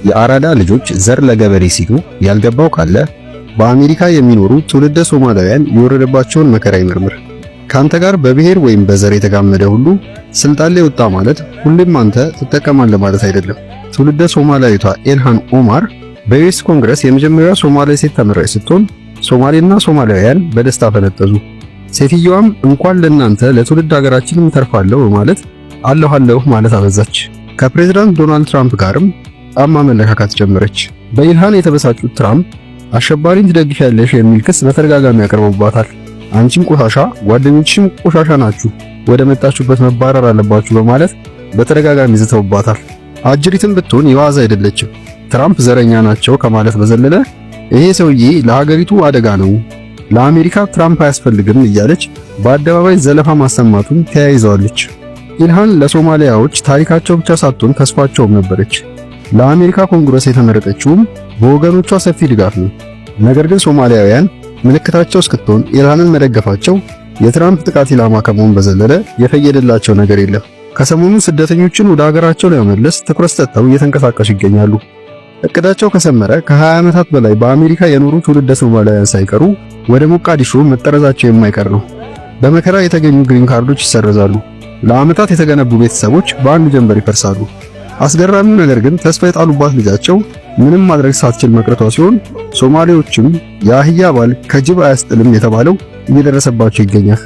የአራዳ ልጆች ዘር ለገበሬ ሲሉ ያልገባው ካለ በአሜሪካ የሚኖሩ ትውልደ ሶማሊያውያን የወረደባቸውን መከራ ይመርምር። ካንተ ጋር በብሔር ወይም በዘር የተጋመደ ሁሉ ስልጣን ላይ ወጣ ማለት ሁሌም አንተ ትጠቀማለህ ማለት አይደለም። ትውልደ ሶማሊያዊቷ ኢልሃን ኦማር በ US Congress የመጀመሪያዋ ሶማሌ ሴት ተመራጭ ስትሆን ሶማሌና ሶማሊያውያን በደስታ ፈነጠዙ። ሴትየዋም እንኳን ለእናንተ ለትውልድ ሀገራችንም ተርፋለሁ በማለት አለሁ አለሁ ማለት አበዛች። ከፕሬዝዳንት ዶናልድ ትራምፕ ጋርም ጫማ መለካካት ጀመረች። በኢልሃን የተበሳጩት ትራምፕ አሸባሪን ትደግፊያለሽ የሚል ክስ በተደጋጋሚ ያቀርቡባታል። አንቺም ቆሻሻ፣ ጓደኞችሽም ቆሻሻ ናችሁ፣ ወደ መጣችሁበት መባረር አለባችሁ በማለት በተደጋጋሚ ዝተውባታል። አጅሪትም ብትሆን የዋዛ አይደለችም። ትራምፕ ዘረኛ ናቸው ከማለት በዘለለ ይሄ ሰውዬ ለሀገሪቱ አደጋ ነው፣ ለአሜሪካ ትራምፕ አያስፈልግም እያለች በአደባባይ ዘለፋ ማሰማቱን ተያይዘዋለች። ኢልሃን ለሶማሊያዎች ታሪካቸው ብቻ ሳትሆን ተስፋቸውም ነበረች። ለአሜሪካ ኮንግረስ የተመረጠችውም በወገኖቿ ሰፊ ድጋፍ ነው። ነገር ግን ሶማሊያውያን ምልክታቸው እስክትሆን ኢልሃንን መደገፋቸው የትራምፕ ጥቃት ኢላማ ከመሆን በዘለለ የፈየደላቸው ነገር የለም። ከሰሞኑ ስደተኞችን ወደ ሀገራቸው ለመመለስ ትኩረት ሰጥተው እየተንቀሳቀሱ ይገኛሉ። እቅዳቸው ከሰመረ ከ20 ዓመታት በላይ በአሜሪካ የኖሩ ትውልደ ሶማሊያውያን ሳይቀሩ ወደ ሞቃዲሾ መጠረዛቸው የማይቀር ነው። በመከራ የተገኙ green card ኦች ይሰረዛሉ። ለዓመታት የተገነቡ ቤተሰቦች በአንድ ጀንበር ይፈርሳሉ። አስገራሚው ነገር ግን ተስፋ የጣሉባት ልጃቸው ምንም ማድረግ ሳትችል መቅረቷ ሲሆን ሶማሌዎችም የአህያ ባል ከጅብ አያስጥልም የተባለው እየደረሰባቸው ይገኛል።